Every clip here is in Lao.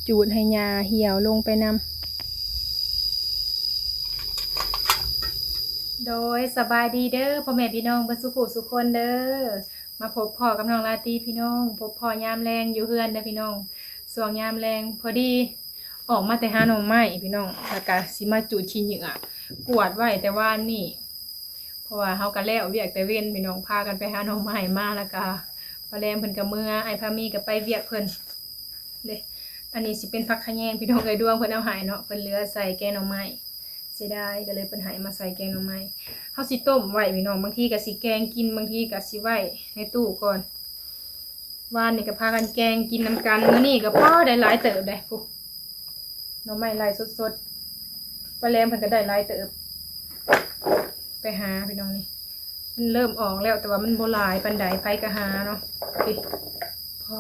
ຈູດໃຫ້ຫຍ້າຫ່ຽວລົງໄປນຳ. ໂດຍ ສະບາຍດີເດີພໍ່ແມ່ພີ່ນ້ອງເບິດສູ່ຜູ້ສູ່ຄົນເດີ. ມາພົບພໍ້ກັບນ້ອງລາຕີພີ່ນ້ອງ, ພົບພໍ້ຍາມແລງຢູ່ເຮືອນເດີພີ່ນ້ອງ. ຊ່ວງຍາມແລງພໍດີອອກມາແຕ່ຫາໜໍ່ໄມ້ພີ່ນ້ອງ, ແລ້ວກະຊິມາຈູດຂີ້ເຫຍື້ອກວາດໄວ້ແຕ່ວານນີ້. ເພາະວ່າເຮົາກະແລ້ວວຽກແຕ່ເວັນພີ່ນ້ອງ, ພາກັນໄປຫາໜໍ່ໄມ້ມາ ແລ້ວກະປ້າແລມເພິ່ນກະເມືອ, ອ້າຍພາມີກະໄປວຽກເພິ່ນເດ້. ອັນນີ້ຊິເປັນຜັກຂະແຍງພີ່ນ້ອງເອີຍ, ດວງເພິ່ນເອົາໃຫ້ເນາະ, ເພິ່ນເຫຼືອໃສ່ແກງໜໍ່ໄມ້ ເສຍດາຍ ກໍເລີຍເພິ່ນໃຫ້ມາໃສ່ແກງໜໍ່ໄມ້. ເຮົາຊິຕົ້ມໄວ້ພີ່ນ້ອງ, ບາງທີກໍຊິແກງກິນ, ບາງທີກໍຊິໄວ້ໃນຕູ້ກ່ອນ. ວານນີ້ກໍພາກັນແກງກິນນຳກັນ, ມື້ນີ້ກໍພໍໄດ້ຫຼາຍເຕີບເດ້. ພຸ້ນ ໜໍ່ໄມ້ໄລ່ສົດໆ, ປ້າແລມເພິ່ນກໍໄດ້ຫຼາຍເຕີບ. ໄປຫາພີ່ນ້ອງ, ນີ້ມັນເລີ່ມອອກແລ້ວ ແຕ່ວ່າມັນບໍ່ຫຼາຍປານໃດ, ໃຜກໍຫາເນາະ. ນີ້ ພໍ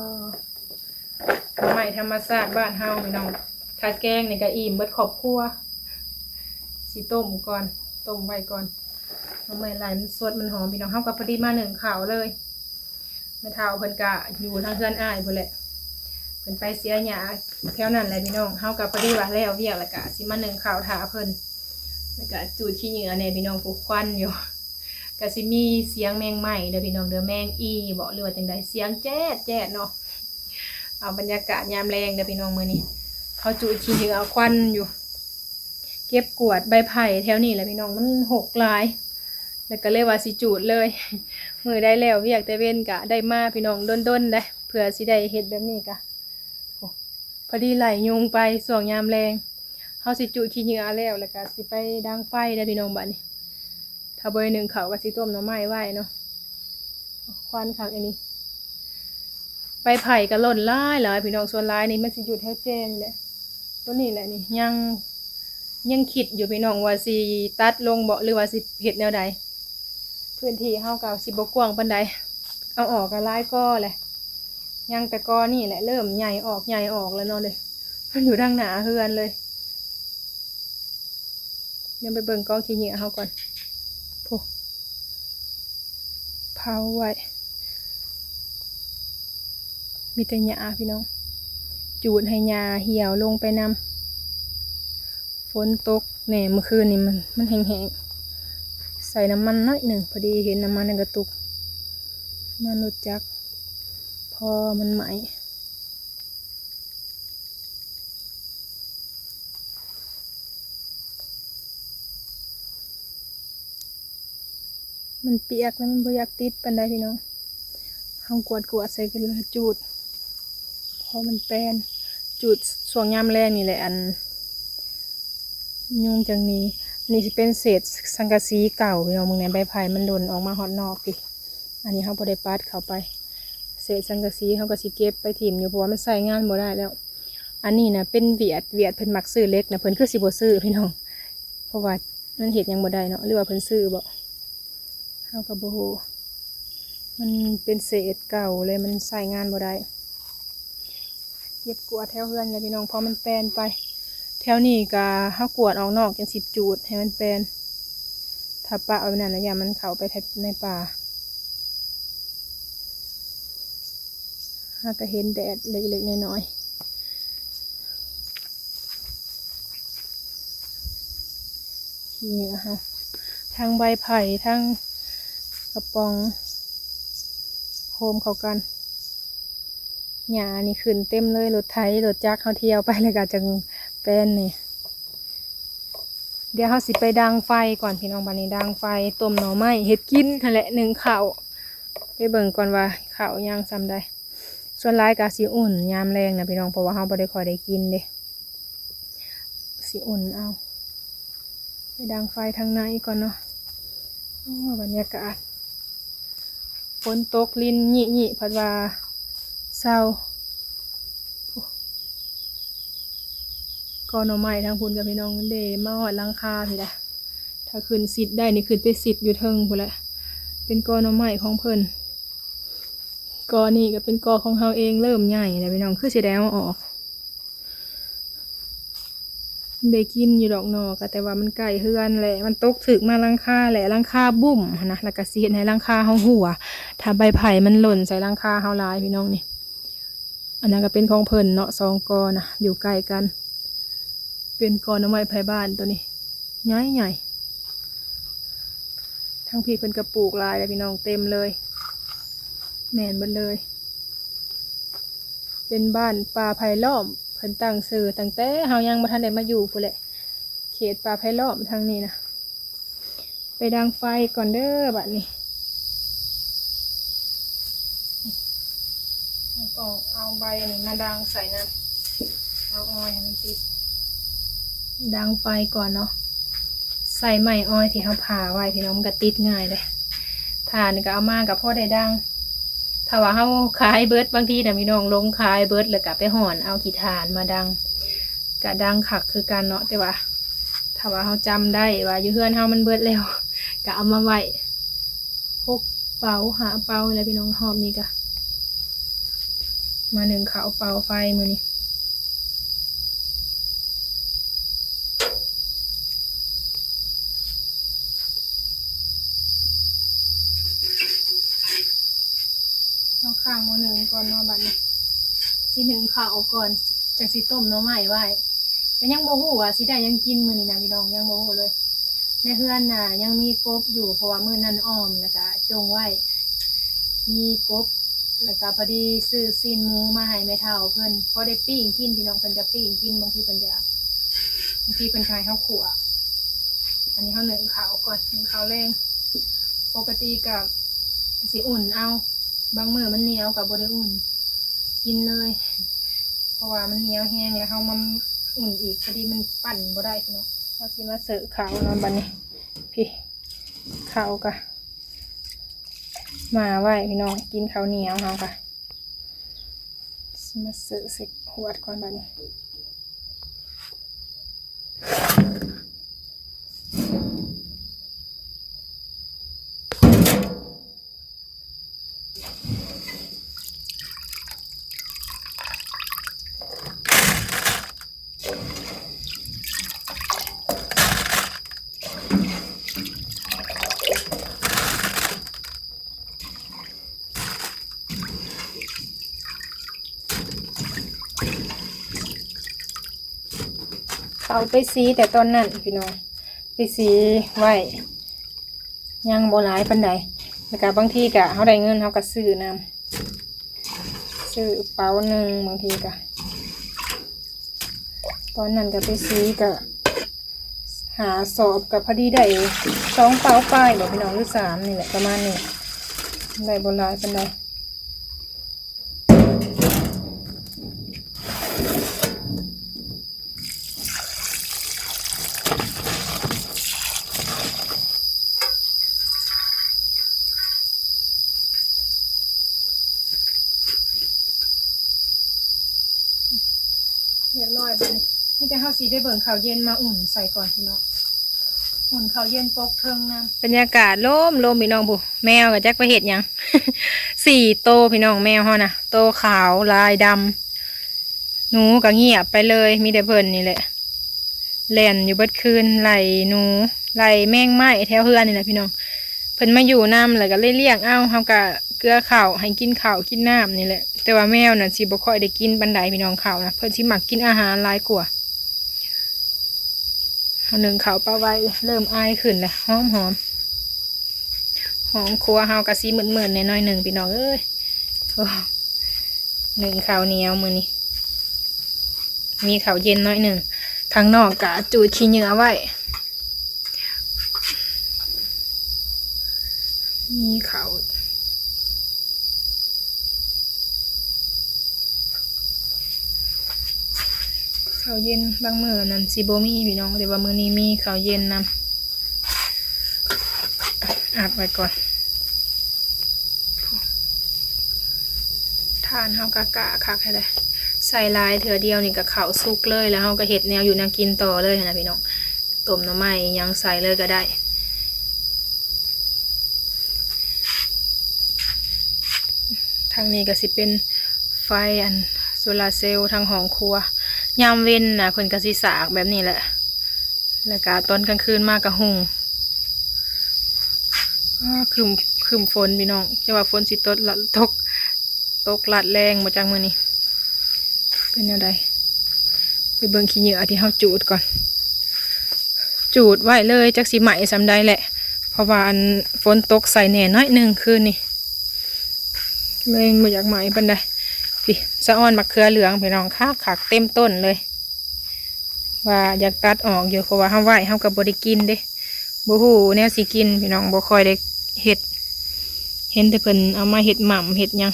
ໜໍ່ໄມ້ທຳມະຊາດບ້ານເຮົາພີ່ນ້ອງ, ຖ້າແກງນີ້ກໍອີ່ມເບິດຄອບຄົວ. ຊິຕົ້ມກ່ອນ, ຕົ້ມໄວ້ກ່ອນ. ໜໍ່ໄມ້ໄລ່ມັນສົດມັນຫອມພີ່ນ້ອງ, ເຮົາກໍພໍດີມາໜຶ້ງເຂົ້າເລີຍ. ແມ່ເຖົ້າເພິ່ນກະຢູ່ທາງເຮືອນອ້າຍພຸ້ນແຫຼະ, ເພິ່ນໄປເສຍຫຍ້າແຖວນັ້ນແຫຼະພີ່ນ້ອງ. ເຮົາກະພໍດີວ່າແລ້ວວຽກ ແລ້ວກະຊິມາໜຶ້ງເຂົ້າຖ້າເພິ່ນ, ແລ້ວກະຈູດຂີ້ເຫຍື້ອແດ່ພີ່ນ້ອງ, ຜູ້ຄວັນຢູ່. ກະຊິມີສຽງແມງໄມ້ເດີພີ່ນ້ອງເດີ, ແມງອີ່ບໍ ຫຼືວ່າຈັ່ງໃດ, ສຽງແຈດໆເນາະ. ເອົາບັນຍາກາດຍາມແລງເດີພີ່ນ້ອງ, ມື້ນີ້ເຮົາຈູດຂີ້ເຫຍື້ອຄວັນຢູ່. ເກັບກວາດໃບໄຜ່ແຖວນີ້ແຫຼະພີ່ນ້ອງ, ມັນຮົກຫຼາຍ ແລ້ວກໍເລີຍວ່າຊິຈູດເລີຍ. ມື້ໃດແລ້ວວຽກແຕ່ເວັນກະໄດ້ມາພີ່ນ້ອງ, ດົນໆໄດ໋ ເພື່ອຊິໄດ້ເຮັດແບບນີ້ກະ. ໂອ້ ພໍດີໄລ່ຍຸງໄປຊ່ວງຍາມແລງ. ເຮົາຊິຈູດຂີ້ເຫຍື້ອແລ້ວ ແລ້ວກະຊິໄປດັງໄຟເດີພີ່ນ້ອງ. ບາດນີ້ຖ້າບໍ່ໄດ້ໜຶ້ງເຂົ້າກໍຊິຕົ້ມໜໍ່ໄມ້ໄວ້ເນາະ. ຄວັນຄັກອີ່ຫຼີ. ໃບໄຜ່ກໍຫຼົ່ນຫຼາຍໆພີ່ນ້ອງ, ສ່ວນຫຼາຍນີ້ມັນຊິຢູ່ແຖວແຈນີ້ແຫຼະ. ໂຕນີ້ແຫຼະນີ້ ຍັງ ຍັງຄິດຢູ່ພີ່ນ້ອງ ວ່າຊິຕັດລົງບໍ ຫຼືວ່າຊິເຮັດແນວໃດ. ພື້ນທີ່ເຮົາກໍຊິບໍ່ກວ້າງປານໃດ, ເອົາອອກກໍຫຼາຍກໍແຫຼະ. ຍັງແຕ່ກໍນີ້ແຫຼະ ເລີ່ມໃຫຍ່ອອກ ໃຫຍ່ອອກແລ້ວເນາະເດ້, ມັນຢູ່ທາງໜ້າເຮືອນເລີຍ. ດຽວໄປເບິ່ງກອງຂີ້ເຫຍື້ອເຮົາກ່ອນ. ໂອ້ ເຜົາໄວ້ ມີແຕ່ຫຍ້າພີ່ນ້ອງ, ຈູດໃຫ້ຫຍ້າຫ່ຽວລົງໄປນຳ. ຝົນຕົກແດ່ ມື້ຄືນນີ້ມັນ ມັນແຫ້ງໆ. ໃສ່ນ້ຳມັນໜ້ອຍໜຶ່ງ, ພໍດີເຫັນນ້ຳມັນໃນກະຕຸກ, ນ້ຳມັນລົດຈັກ ພໍມັນໄໝ້. ມັນປຽກແລ້ວມັນບໍ່ຢາກຕິດປານໃດພີ່ນ້ອງ. ເຮົາກວດໆໃສ່ກັນແລ້ວຈູດ ພໍມັນແປນ. ຈູດຊ່ວງຍາມແລງນີ້ແຫຼະ ອັນ ຍຸງຈັ່ງໜີ. ອັນນີ້ຊິເປັນເສດສັງກະສີເກົ່າພີ່ນ້ອງ, ເບິ່ງແດ່ ໃບໄຜ່ມັນຫຼົ່ນອອກມາຮອດນອກຕິ. ອັນນີ້ເຮົາບໍ່ໄດ້ປັດເຂົ້າໄປ, ເສດສັງກະສີເຮົາກໍຊິເກັບໄປຖິ້ມຢູ່ ເພາະວ່າມັນໃຊ້ງານບໍ່ໄດ້ແລ້ວ. ອັນນີ້ນະເປັນຫວຽດ, ຫວຽດເພິ່ນມັກຊື້ເຫຼັກນະ, ເພິ່ນຄືຊິບໍ່ຊື້ພີ່ນ້ອງ ເພາະວ່າມັນເຮັດຫຍັງບໍ່ໄດ້ເນາະ, ຫຼືວ່າເພິ່ນຊື້ບໍ ເຮົາກໍບໍ່ຮູ້. ມັນເປັນເສດເກົ່າເລີຍ, ມັນໃຊ້ງານບໍ່ໄດ້. ເກັບກວາດແຖວເຮືອນແຫຼະພີ່ນ້ອງ ເພາະມັນແປນໄປ. ແຖວນີ້ກະເຮົາກວາດອອກນອກຈັ່ງຊິຈູດໃຫ້ມັນແປນ, ຖ້າປະໄວ້ແບບນັ້ນລະ ຢ້ານມັນເຂົ້າໄປໃນປ່າ. ຫາກະເຫັນແດດເລັກໆນ້ອຍໆ. ຂີ້ເຫຍື້ອເຮົາ ທັງໃບໄຜ່ ທັງກະປ໋ອງ ໂຮມເຂົ້າກັນ. ຫຍ້ານີ້ຂຶ້ນເຕັມເລີຍ, ລົດໄຖລົດຈັກເຮົາທ່ຽວໄປແລ້ວກໍຈັ່ງແປນນີ້. ດຽວເຮົາຊິໄປດັງໄຟກ່ອນພີ່ນ້ອງ, ບາດນີ້ດັງໄຟຕົ້ມໜໍ່ໄມ້ເຮັດກິນຫັ້ນແຫຼະ ໜຶ້ງເຂົ້າ. ໄປເບິ່ງກ່ອນວ່າເຂົ້າຍັງສ່ຳໃດ. ສ່ວນຫຼາຍກໍຊິອຸ່ນຍາມແລງນະພີ່ນ້ອງ, ເພາະວ່າເຮົາບໍ່ໄດ້ຄ່ອຍໄດ້ກິນເດ້. ຊິອຸ່ນເອົາ. ໄປດັງໄຟທາງໃນກ່ອນເນາະ. ໂອ້ ບັນຍາກາດ ຝົນຕົກລິນຍິໆ ພັດວ່າເຊົາ. ກໍໜໍ່ໄມ້ທາງພຸ້ນກັບພີ່ນ້ອງເດ້ ມາຮອດຫຼັງຄາພີ້ລະ. ຖ້າຂຶ້ນຊິດໄດ້ນີ້ ຂຶ້ນໄປຊິດຢູ່ເທິງພຸ້ນແຫຼະ. ເປັນກໍໜໍ່ໄມ້ຂອງເພິ່ນ. ກໍນີ້ກໍເປັນກໍຂອງເຮົາເອງ, ເລີ່ມໃຫຍ່ແລ້ວພີ່ນ້ອງ, ຄືຊິໄດ້ເອົາອອກ. ໄດ້ກິນຢູ່ດອກໜໍ່ກະ ແຕ່ວ່າມັນໃກ້ເຮືອນແຫຼະ, ມັນຕົກຖືກມາຫຼັງຄາແຫຼະ, ຫຼັງຄາບຸ້ມຫັ້ນນະ, ແລ້ວກະຊິເຮັດໃຫ້ຫຼັງຄາເຮົາຮົ່ວ ຖ້າໃບໄຜ່ມັນຫຼົ່ນໃສ່ຫຼັງຄາເຮົາຫຼາຍພີ່ນ້ອງນີ້. ອັນນັ້ນກໍເປັນຂອງເພິ່ນເນາະ ສອງກໍນະ ຢູ່ໃກ້ກັນ ເປັນກໍໜໍ່ໄມ້ໄຜ່ບ້ານໂຕນີ້ ໃຫຍ່ໆ. ທາງພີ້ເພິ່ນກໍປູກຫຼາຍແລ້ວພີ່ນ້ອງ ເຕັມເລີຍ ແມ່ນເບິດເລີຍ. ເປັນບ້ານປ່າໄຜ່ລ້ອມ ເພິ່ນຕັ້ງຊື່ຕັ້ງແຕ່ເຮົາຍັງບໍ່ທັນໄດ້ມາຢູ່ພຸ້ນແຫຼະ. ເຂດປ່າໄຜ່ລ້ອມທາງນີ້ນະ. ໄປດັງໄຟກ່ອນເດີບາດນີ້. ເຮົາຕ້ອງເອົາໃບອັນນີ້ມາດັງໃສ່ນຳ ເອົາອອຍໃຫ້ມັນຕິດ. ດັງໄຟກ່ອນເນາະ ໃສ່ໄມ້ອອຍທີ່ເຮົາຜ່າໄວ້ພີ່ນ້ອງ ມັນກໍຕິດງ່າຍເດ້. ຖ່ານກໍເອົາມາກໍພໍໄດ້ດັງ. ຖ້າວ່າເຮົາຂາຍເບິດ ບາງທີນະພີ່ນ້ອງ ລົງຂາຍເບິດ ແລ້ວກໍໄປຮ້ອນເອົາຂີ້ຖ່ານມາດັງ ກໍດັງຄັກຄືກັນເນາະ. ແຕ່ວ່າ ຖ້າວ່າເຮົາຈຳໄດ້ວ່າຢູ່ເຮືອນເຮົາມັນເບິດແລ້ວ ກໍເອົາມາໄວ້ຫົກເປົາ ຫ້າເປົານີ້ແຫຼະພີ່ນ້ອງ. ຮອບນີ້ກໍມາໜຶ້ງເຂົ້າເປົ່າໄຟມື້ນີ້. ເຮົາຄ້າງໝໍ້ໜຶ້ງກ່ອນເນາະ ບາດນີ້ ຊິໜຶ້ງເຂົ້າກ່ອນ ຈັ່ງຊິຕົ້ມໜໍ່ໄມ້ໄວ້. ກໍຍັງບໍ່ຮູ້ວ່າຊິໄດ້ຫຍັງກິນມື້ນີ້ນະພີ່ນ້ອງ ຍັງບໍ່ຮູ້ເລີຍ. ໃນເຮືອນນະຍັງມີກົບຢູ່ ເພາະວ່າມື້ນັ້ນອ້ອມ ແລ້ວກະຈົ່ງໄວ້ ມີກົບ ແລ້ວກະພໍດີຊື້ຊີ້ນໝູມາໃຫ້ແມ່ເຖົ້າເພິ່ນ ພໍໄດ້ປີ້ງກິນພີ່ນ້ອງ ເພິ່ນກະປີ້ງກິນ ບາງທີເພິ່ນຢາກ ບາງທີເພິ່ນກະໃຫ້ເຮົາຂົ້ວ. ອັນນີ້ເຮົາໜຶ້ງເຂົ້າກ່ອນ ໜຶ້ງເຂົ້າແລງ. ປົກກະຕິກະຊິອຸ່ນເອົາ ບາງມື້ມັນໜຽວກະບໍ່ໄດ້ອຸ່ນກິນເລີຍ ເພາະວ່າມັນໜຽວແຮງ ແລ້ວເຮົາມາອຸ່ນອີກ ພໍດີມັນປັ້ນບໍ່ໄດ້ພີ່ນ້ອງ. ເຮົາຊິມາເສີເຂົ້າເນາະ ບາດນີ້ ພີ້ ເຂົ້າກະມາໄວ້ພີ່ນ້ອງ ກິນເຂົ້າໜຽວເຮົາກະ ຊິມາເສີໃສ່ຂວດກ່ອນບາດນີ້. ເອົາໄປສີແຕ່ຕອນນັ້ນພີ່ນ້ອງ ໄປສີໄວ້ ຍັງບໍ່ຫຼາຍປານໃດ. ແລ້ວກະບາງທີກະເຮົາໄດ້ເງິນເຮົາກະຊື້ນຳ ຊື້ເປົາໜຶ່ງ ບາງທີກະ ຕອນນັ້ນກະໄປສີກະຫ້າສອບ ກະພໍດີໄດ້ສອງເປົາປາຍບໍພີ່ນ້ອງ ຫຼືສາມນີ້ແຫຼະ ປະມານນີ້ ໄດ້ບໍ່ຫຼາຍປານໃດ. ຮຽບຮ້ອຍບາດນີ້ ມີແຕ່ເຮົາຊິໄປເບິ່ງເຂົ້າເຢັນມາອຸ່ນໃສ່ກ່ອນພີ່ນ້ອງ ອຸ່ນເຂົ້າເຢັນປົກເທິງນຳ. ບັນຍາກາດລົມໆ ພີ່ນ້ອງ ຜູ້ ແມວກໍຈັກໄປເຮັດຫຍັງ ສີ່ໂຕພີ່ນ້ອງ ແມວເຮົານະ ໂຕຂາວລາຍດຳ ໜູກໍງຽບໄປເລີຍ ມີແຕ່ເພິ່ນນີ້ແຫຼະ ແລ່ນຢູ່ເບິດຄືນ ໄລ່ໜູ ໄລ່ແມງໄມ້ແຖວເຮືອນນີ້ແຫຼະພີ່ນ້ອງ. ເພິ່ນມາຢູ່ນຳ ແລ້ວກໍເລີຍລ້ຽງເອົາ ເຮົາກໍເກືອເຂົ້າໃຫ້ກິນເຂົ້າກິນນ້ຳນີ້ແຫຼະ. ແຕ່ວ່າແມວນັ້ນຊິບໍ່ຄ່ອຍໄດ້ກິນປານໃດພີ່ນ້ອງ ເຂົ້ານະ ເພິ່ນຊິມັກກິນອາຫານຫຼາຍກວ່າ. ເຮົາໜຶ້ງເຂົ້າປາໄວ້ ເລີ່ມອາຍຂຶ້ນແລ້ວ ຫອມໆ. ຫ້ອງຄົວເຮົາກໍຊິມືດໆ ແດ່ໜ້ອຍໜຶ່ງພີ່ນ້ອງເອີຍ. ໂອ້ ໜຶ້ງເຂົ້າໜຽວມື້ນີ້ ມີເຂົ້າເຢັນໜ້ອຍໜຶ່ງ ທາງນອກກະຈູດຂີ້ເຫຍື້ອໄວ້ ມີເຂົ້າ ເຂົ້າເຢັນ ບາງມື້ນັ້ນຊິບໍ່ມີພີ່ນ້ອງ ແຕ່ວ່າມື້ນີ້ມີເຂົ້າເຢັນນຳ. ອັດໄວ້ກ່ອນ ຖ່ານເຮົາກະກະຄັກແທ້ໃດ໋ ໃສ່ຫຼາຍເທື່ອດຽວນີ້ກະເຂົ້າສຸກເລີຍ ແລ້ວເຮົາກະເຮັດແນວຢູ່ແນວກິນຕໍ່ເລີຍຫັ້ນນະພີ່ນ້ອງ ຕົ້ມໜໍ່ໄມ້ຫຍັງໃສ່ເລີຍກະໄດ້. ທາງນີ້ກະຊິເປັນໄຟອັນໂຊລາເຊວທາງຫ້ອງຄົວ ຍາມເວັນນະເພິ່ນກະຊິສາກແບບນີ້ແຫຼະ. ແລ້ວກະຕອນກາງຄືນມາກະຫຸ່ງ ອ້າ ຄຶ້ມ ຄຶ້ມຝົນພີ່ນ້ອງ ຈະວ່າຝົນຊິຕົກ ຕົກ ຕົກລາດແລງບໍ່ຈັກມື້ນີ້. ເປັນແນວໃດ? ໄປເບິ່ງຂີ້ເຫຍື້ອທີ່ເຮົາຈູດກ່ອນ. ຈູດໄວ້ເລີຍ ຈັກຊິໄໝ້ສ່ຳໃດແຫຼະ ເພາະວ່າອັນຝົນຕົກໃສ່ແດ່ໜ້ອຍໜຶ່ງຄືນນີ້ ເລີຍບໍ່ຢາກໄໝ້ປານໃດ. ພີ້ ສະອອນໝາກເຂືອເຫຼືອງ ພີ່ນ້ອງ ຄັກໆ ເຕັມຕົ້ນເລີຍ. ວ່າຢາກຕັດອອກຢູ່ ເພາະວ່າເຮົາໄວ້ເຮົາກໍບໍ່ໄດ້ກິນເດ້ ບໍ່ຮູ້ແນວຊິກິນ ພີ່ນ້ອງ ບໍ່ຄ່ອຍໄດ້ເຮັດ. ເຫັນແຕ່ເພິ່ນເອົາມາເຮັດໝ່ຳເຮັດຫຍັງ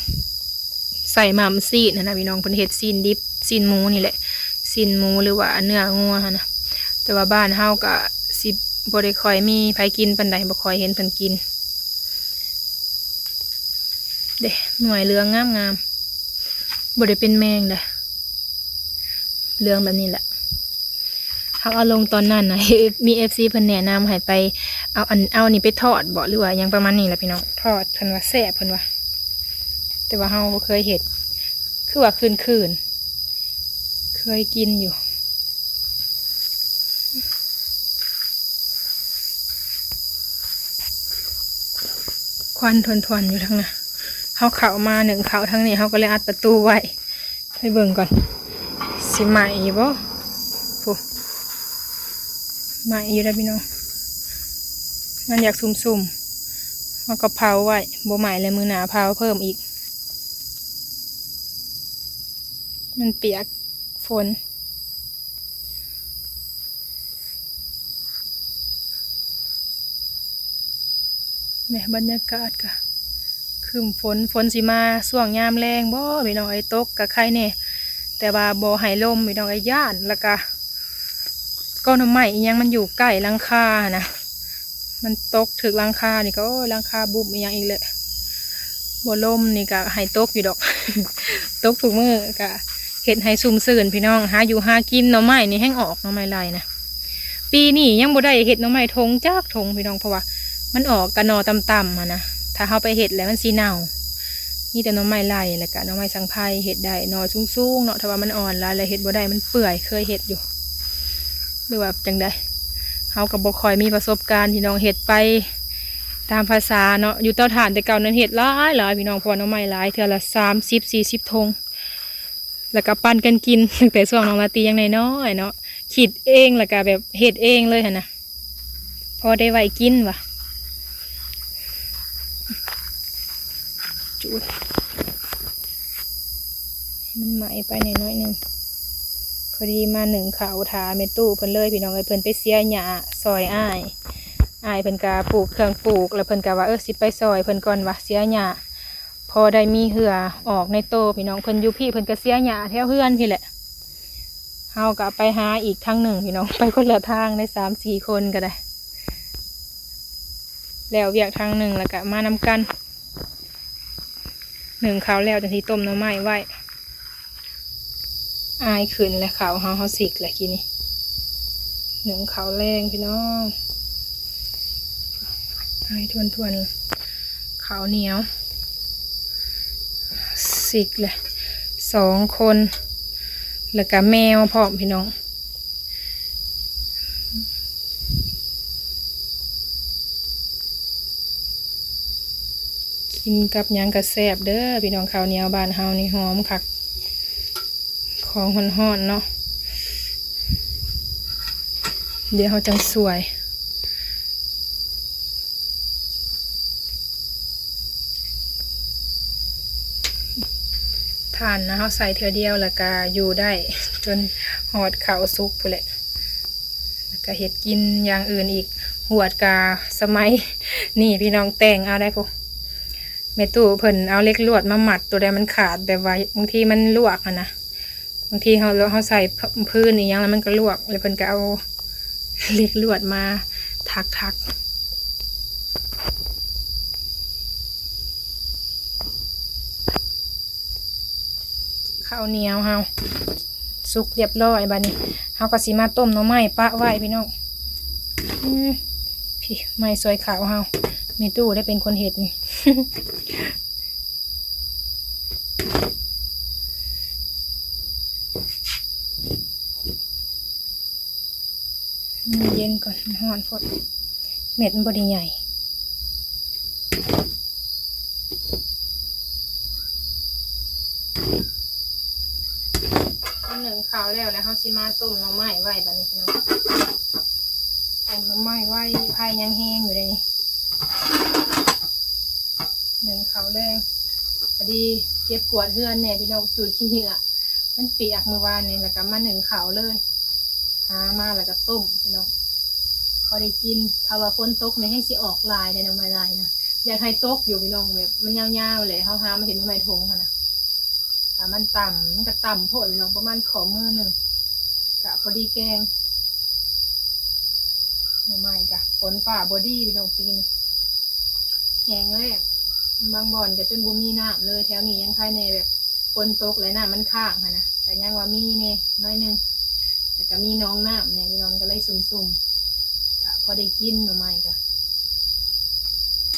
ໃສ່ໝ່ຳຊີ້ນຫັ້ນນະ ພີ່ນ້ອງ ເພິ່ນເຮັດຊີ້ນດິບ ຊີ້ນໝູນີ້ແຫຼະ ຊີ້ນໝູ ຫຼືວ່າເນື້ອງົວຫັ້ນນະ. ແຕ່ວ່າບ້ານເຮົາກໍຊິບໍ່ໄດ້ຄ່ອຍມີໃຜກິນປານໃດ ບໍ່ຄ່ອຍເຫັນເພິ່ນກິນ. ເດ້ ໜ່ວຍເຫຼືອງງາມໆ ບໍ່ໄດ້ເປັນແມງເດ້ ເຫຼືອງແບບນີ້ແຫຼະ. ເຮົາເອົາລົງຕອນນັ້ນນະ ມີເອັຟຊີເພິ່ນແນະນຳໃຫ້ໄປເອົາອັນ ເອົານີ້ໄປທອດບໍ ຫຼືວ່າຫຍັງປະມານນີ້ແຫຼະ ພີ່ນ້ອງ ທອດ ເພິ່ນວ່າແຊບ ເພິ່ນວ່າ ແຕ່ວ່າເຮົາບໍ່ເຄີຍເຮັດ ຄືວ່າຄືນໆ ເຄີຍກິນຢູ່. ຄວັນທວນໆຢູ່ທາງນັ້ນ ເຮົາເຂົ້າມາໜຶ້ງເຂົ້າທາງນີ້ ເຮົາກໍເລີຍອັດປະຕູໄວ້. ໄປເບິ່ງກ່ອນ ຊິໄໝ້ຢູ່ບໍ່? ພຸ້ນ ໄໝ້ຢູ່ເດ້ພີ່ນ້ອງ ມັນຢາກຊຸ່ມໆ ເຮົາກໍເຜົາໄວ້ ບໍ່ໄໝ້ແລ້ວມື້ໜ້າເຜົາເພີ່ມອີກ ມັນປຽກຝົນ. ນີ້ບັນຍາກາດກະຄຶ້ມຝົນ ຝົນຊິມາຊ່ວງຍາມແລງບໍພີ່ນ້ອງເອີຍ ຕົກກະໄຄແດ່ ແຕ່ວ່າບໍ່ໃຫ້ລົມພີ່ນ້ອງເອີຍ ຢ້ານ. ແລ້ວກະກໍໜໍ່ໄມ້ອີ່ຫຍັງມັນຢູ່ໃກ້ຫຼັງຄາຫັ້ນນະ ມັນຕົກຖືກຫຼັງຄານີ້ກໍ ໂອ້ຍ ຫຼັງຄາບຸບອີ່ຫຍັງອີກແຫຼະ. ບໍ່ລົມນີ້ກະໃຫ້ຕົກຢູ່ດອກ ຕົກທຸກມື້ກະເຮັດໃຫ້ຊຸ່ມຊື່ນພີ່ນ້ອງ ຫາຢູ່ຫາກິນ. ໜໍ່ໄມ້ນີ້ແຮ່ງອອກ ໜໍ່ໄມ້ໄລ່ນະ ປີນີ້ຍັງບໍ່ໄດ້ເຮັດໜໍ່ໄມ້ຖົງຈັກຖົງພີ່ນ້ອງ ເພາະວ່າມັນອອກແຕ່ໜໍ່ຕ່ຳໆຫັ້ນນະ ຖ້າເຮົາໄປເຮັດແລ້ວມັນຊິເນົ່າ. ມີແຕ່ໜໍ່ໄມ້ໄລ່ ແລ້ວກະໜໍ່ໄມ້ສັງໄພເຮັດໄດ້ ໜໍ່ສູງໆເນາະ ຖ້າວ່າມັນອ່ອນຫຼາຍແລ້ວເຮັດບໍ່ໄດ້ ມັນເປື່ອຍ ເຄີຍເຮັດຢູ່ ຫຼືວ່າຈັ່ງໃດ ເຮົາກໍບໍ່ຄ່ອຍມີປະສົບການພີ່ນ້ອງ ເຮັດໄປຕາມພາສາເນາະ. ຢູ່ເຕົາຖ່ານແຕ່ເກົ່ານັ້ນເຮັດຫຼາຍໆ ພີ່ນ້ອງ ເພາະວ່າໜໍ່ໄມ້ຫຼາຍ ເທື່ອລະສາມສິບສີ່ສິບຖົງ ແລ້ວກໍປັນກັນກິນ ຕັ້ງແຕ່ຊ່ວງນ້ອງລາຕີຍັງນ້ອຍໆເນາະ ຄິດເອງ ແລ້ວກໍແບບເຮັດເອງເລີຍຫັ້ນນະ ພໍໄດ້ໄວ້ກິນວ່າ ຈູດ ໃຫ້ມັນໄໝ້ໄປແດ່ໜ້ອຍໜຶ່ງ. ພໍດີມາໜຶ້ງເຂົ້າຖ້າແມ່ຕູ້ເພິ່ນເລີຍພີ່ນ້ອງເອີຍ ເພິ່ນໄປເສຍຫຍ້າຊ່ອຍອ້າຍ ອ້າຍເພິ່ນກະປູກເຄື່ອງປູກ ແລ້ວເພິ່ນກະວ່າ ເອີ ຊິໄປຊ່ອຍເພິ່ນກ່ອນວ່າ ເສຍຫຍ້າ ພໍໄດ້ມີເຫື່ອອອກໃນໂຕພີ່ນ້ອງ. ເພິ່ນຢູ່ພີ້ເພິ່ນກະເສຍຫຍ້າແຖວເຮືອນພີ້ແຫຼະ ເຮົາກະໄປຫາອີກທາງໜຶ່ງພີ່ນ້ອງ ໄປຄົນລະທາງໄດ້ ສາມສີ່ຄົນກໍໄດ້ ແລ້ວວຽກທາງໜຶ່ງແລ້ວກະມານຳກັນ. ໜຶ້ງເຂົ້າແລ້ວຈັ່ງຊິຕົ້ມໜໍ່ໄມ້ໄວ້. ອາຍຂຶ້ນແລ້ວ ເຂົ້າເຮົາ ເຮົາສິກແລ້ວກີ້ນີ້. ໜຶ້ງເຂົ້າແລງພີ່ນ້ອງ ອາຍທວນໆ ເຂົ້າໜຽວ ສິກແລ້ວ ສອງຄົນ ແລ້ວກະແມວພ້ອມພີ່ນ້ອງ. ກິນກັບຫຍັງກະແຊບເດີພີ່ນ້ອງ ເຂົ້າໜຽວບ້ານເຮົານີ້ຫອມຄັກ ຂອງຮ້ອນໆເນາະ. ດຽວເຮົາຈັ່ງສວຍ ຖ່ານນະ ເຮົາໃສ່ເທື່ອດຽວແລ້ວກະຢູ່ໄດ້ຈົນຮອດເຂົ້າສຸກພຸ້ນແຫຼະ ແລ້ວກະເຮັດກິນຢ່າງອື່ນອີກ. ຫວດກະສະໄໝນີ້ພີ່ນ້ອງ ແຕ່ງເອົາໄດ໋ພຸ້ນ. ແມ່ຕູ້ເພິ່ນເອົາເຫຼັກລວດມາມັດ ໂຕໃດມັນຂາດ ແບບວ່າບາງທີມັນລວກຫັ້ນນະ ບາງທີເຮົາ ເຮົາໃສ່ພື້ນອີ່ຫຍັງແລ້ວມັນກໍລວກ ແລ້ວເພິ່ນກໍເອົາເຫຼັກລວດມາຖັກໆ. ເຂົ້າໜຽວເຮົາສຸກຮຽບຮ້ອຍ ບາດນີ້ເຮົາກໍຊິມາຕົ້ມໜໍ່ໄມ້ປະໄວ້ພີ່ນ້ອງ. ອືມ ພີ້ ໄມ້ຊອຍເຂົ້າເຮົາ ແມ່ຕູ້ໄດ້ເປັນຄົນເຮັດນີ້. ໃຫ້ມັນເຢັນກ່ອນ ມັນຮ້ອນໂພດ ເມັດມັນບໍ່ໄດ້ໃຫຍ່. ເຂົ້າແລ້ວ ແລ້ວເຮົາຊິມາຕົ້ມໜໍ່ໄມ້ໄວ້ບາດນີ້ພີ່ນ້ອງ. ຕົ້ມໜໍ່ໄມ້ໄວ້ ໄຟຍັງແຮງຢູ່ເດ້ນີ້. ໜຶ້ງເຂົ້າແລງ ພໍດີເກັບກວາດເຮືອນແດ່ພີ່ນ້ອງ ຈູດຂີ້ເຫຍື້ອ ມັນປຽກມື້ວານນີ້ ແລ້ວກໍມາໜຶ້ງເຂົ້າເລີຍ. ຫາມາແລ້ວກໍຕົ້ມພີ່ນ້ອງ ພໍໄດ້ກິນ. ຖ້າວ່າຝົນຕົກນີ້ແຮງຊິອອກຫຼາຍເດ້ ໜໍ່ໄມ້ຫຼາຍນະ. ຢາກໃຫ້ຕົກຢູ່ພີ່ນ້ອງ ແບບມັນຍາວໆແຫຼະ ເຮົາຫາມາເຮັດໜໍ່ໄມ້ຖົງຫັ້ນນະ. ຖ້າມັນຕ່ຳ ມັນກໍຕ່ຳໂພດພີ່ນ້ອງ ປະມານຂໍ້ມືໜຶ່ງ ກະພໍດີແກງ. ໜໍ່ໄມ້ກະ ຝົນຟ້າບໍ່ດີພີ່ນ້ອງ ປີນີ້ແຫ້ງແລ້ງ ບາງບ່ອນກະຈົນບໍ່ມີນ້ຳເລີຍ. ແຖວນີ້ຍັງໄຄແດ່ ແບບຝົນຕົກແລ້ວນ້ຳມັນຄ້າງຫັ້ນນະ ກະຍັງວ່າມີແດ່ໜ້ອຍໜຶ່ງ ແລ້ວກະມີໜອງນ້ຳແດ່ພີ່ນ້ອງ ກໍເລີຍຊຸ່ມໆ ກະພໍໄດ້ກິນ. ໜໍ່ໄມ້ກະ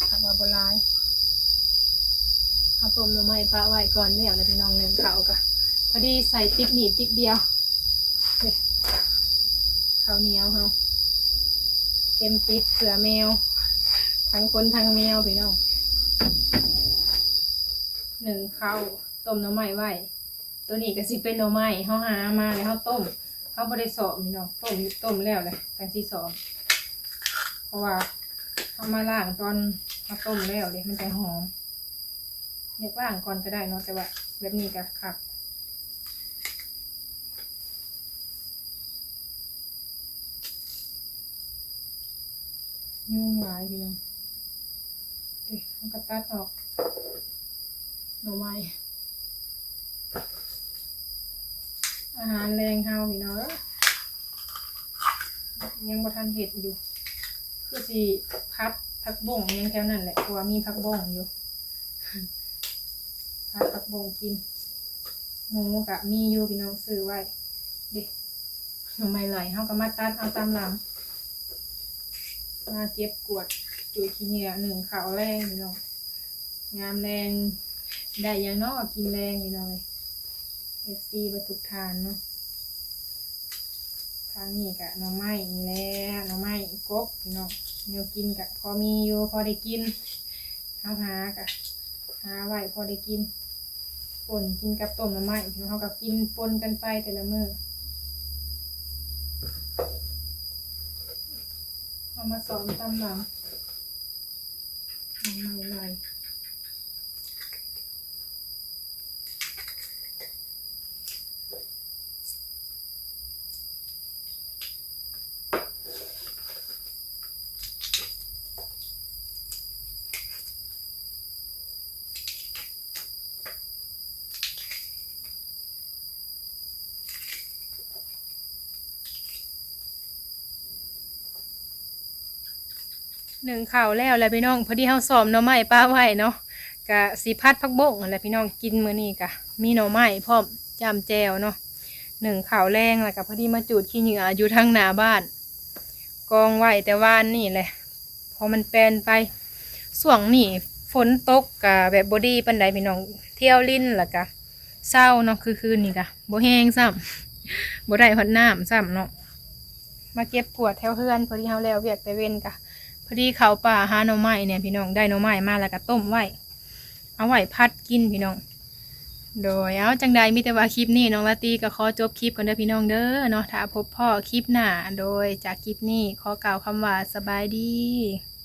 ຫາກວ່າບໍ່ຫຼາຍ ເຮົາຕົ້ມໜໍ່ໄມ້ປະໄວ້ກ່ອນແລ້ວ ແລ້ວພີ່ນ້ອງ ໜຶ້ງເຂົ້າກະພໍດີໃສ່ຕິບໜີບຕິບດຽວ. ເດ້ ເຂົ້າໜຽວເຮົາເຕັມຕິບເພື່ອແມວ ທັງຄົນທັງແມວພີ່ນ້ອງ. ໜຶ້ງເຂົ້າ ຕົ້ມໜໍ່ໄມ້ໄວ້. ໂຕນີ້ກໍຊິເປັນໜໍ່ໄມ້ ເຮົາຫາມາແລ້ວເຮົາຕົ້ມ ເຮົາບໍ່ໄດ້ຊອມພີ່ນ້ອງ ຕົ້ມ ຕົ້ມແລ້ວແຫຼະຈັ່ງຊິຊອມ ເພາະວ່າເຮົາມາລ້າງຕອນເຮົາຕົ້ມແລ້ວເດ້ ມັນຈັ່ງຫອມ. ຢາກລ້າງກ່ອນກໍໄດ້ເນາະ ແຕ່ວ່າແບບນີ້ກໍຄັກ. ຍຸງຫຼາຍພີ່ນ້ອງ ເດ້ ເຮົາກໍຕັດອອກ. ໜໍ່ໄມ້ ອາຫານແລງເຮົາພີ່ນ້ອງເອີຍ ຍັງບໍ່ທັນເຮັດຢູ່ ຄືຊິຜັດຜັກບົ້ງຫຍັງແຖວນັ້ນແຫຼະ ເພາະວ່າມີຜັກບົ້ງຢູ່ ຜັດຜັກບົ້ງກິນ. ໝູກະມີຢູ່ພີ່ນ້ອງ ຊື້ໄວ້ເດ້. ໜໍ່ໄມ້ໄຫຼ ເຮົາກໍມາຕັດເອົາຕາມຫຼັງ ມາເກັບກວາດຈູດຂີ້ເຫຍື້ອ ໜຶ້ງເຂົ້າແລງພີ່ນ້ອງ. ຍາມແລງໄດ້ຫຍັງເນາະກິນແລງພີ່ນ້ອງເອີຍ ເອັຟຊີ ເບິດທຸກທ່ານເນາະ. ທາງນີ້ກະໜໍ່ໄມ້ນີ້ແຫຼະ ໜໍ່ໄມ້ກົກພີ່ນ້ອງ ແນວກິນກະພໍມີຢູ່ ພໍໄດ້ກິນ. ເຮົາຫາກະຫາໄວ້ພໍໄດ້ກິນ ປົ່ນກິນກັບຕົ້ມໜໍ່ໄມ້ ເຮົາກໍກິນປົນກັນໄປແຕ່ລະມື້. ເຮົາມາຊອມຕາມຫຼັງ ໜໍ່ໄມ້ໄຫຼ. ໜຶ້ງເຂົ້າແລ້ວແຫຼະພີ່ນ້ອງ ພໍດີເຮົາຊອມໜໍ່ໄມ້ປະໄວ້ເນາະ ກະຊິຜັດຜັກບົ້ງຫັ້ນແຫຼະພີ່ນ້ອງ. ກິນມື້ນີ້ກະມີໜໍ່ໄມ້ພ້ອມ ຈ້ຳແຈ່ວເນາະ. ໜຶ້ງເຂົ້າແລງ ແລ້ວກະພໍດີມາຈູດຂີ້ເຫຍື້ອຢູ່ທາງໜ້າບ້ານ ກອງໄວ້ແຕ່ວານນີ້ແຫຼະ ພໍມັນແປ່ນໄປ. ຊ່ວງນີ້ຝົນຕົກກະແບບບໍ່ດີປານໃດພີ່ນ້ອງ ທຽວລິນ ແລ້ວກະເຊົາເນາະ ຄືຄືນນີ້ກະບໍ່ແຮງຊ້ຳ ບໍ່ໄດ້ຮອດນ້ຳຊ້ຳເນາະ. ມາເກັບກວາດແຖວເຮືອນ ພໍດີເຮົາແລ້ວວຽກແຕ່ເວັນກະ ພໍດີເຂົ້າປ່າຫາໜໍ່ໄມ້ແດ່ພີ່ນ້ອງ ໄດ້ໜໍ່ໄມ້ມາແລ້ວກະຕົ້ມໄວ້ ເອົາໄວ້ຜັດກິນພີ່ນ້ອງ. ໂດຍ ເອົາ ຈັ່ງໃດມີແຕ່ວ່າຄລິບນີ້ນ້ອງລາຕີກໍຂໍຈົບຄລິບກ່ອນເດີພີ່ນ້ອງເດີເນາະ ຖ້າພົບພໍ້ຄລິບໜ້າ. ໂດຍ ຈາກຄລິບນີ້ຂໍກ່າວຄຳວ່າສະບາຍດີ.